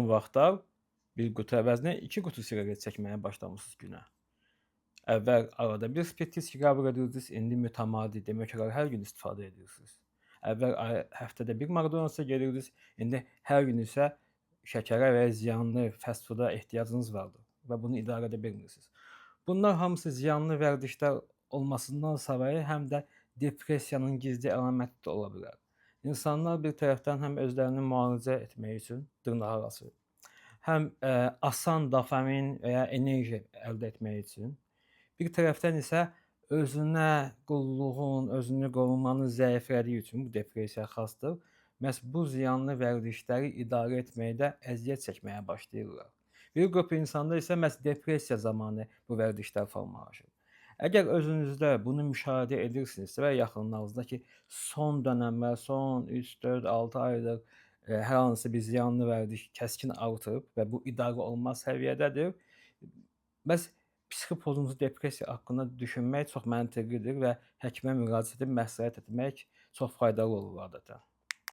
Vaxtlar bir qutu əvəzinə 2 qutu siqaret çəkməyə başlamısınız günə. Əvvəl arada bir spirtli içki qəbul edirdiniz, indi mütəmadi, demək olar hər gün istifadə edirsiniz. Əvvəl həftədə bir McDonald's-a gedirdiniz, indi hər gün isə şəkərə və ya ziyanlı fast fooda ehtiyacınız vardır və bunu idarə edə bilmirsiniz. Bunlar hamısı ziyanlı vərdişlər olmasından savayı həm də depressiyanın gizli əlaməti də ola bilər. İnsanlar bir tərəfdən həm özlərini müalicə etmək üçün dırnaqarası, həm asan dopamin və ya enerji əldə etmək üçün, bir tərəfdən isə özünə qulluğun, özünü qorumanın zəiflədiyi üçün bu depressiyaya xasdır. Məhz bu ziyanlı vərdişləri idarə etməkdə əziyyət çəkməyə başlayırlar. Bir qrup insanda isə məhz depressiya zamanı bu vərdişlər formalaşır. Əgər özünüzdə bunu müşahidə edirsinizsə və yaxınlarınızda ki, son dönəmlər, son 3, 4, 6 aydır hər hansı bir ziyanlı vərdiş kəskin artıb və bu idarə olunmaz səviyyədədir. Məhz psixi pozuntu depressiya haqqında düşünmək çox məntiqidir və həkimə müraciət edib məsləhət etmək çox faydalı olur adətən.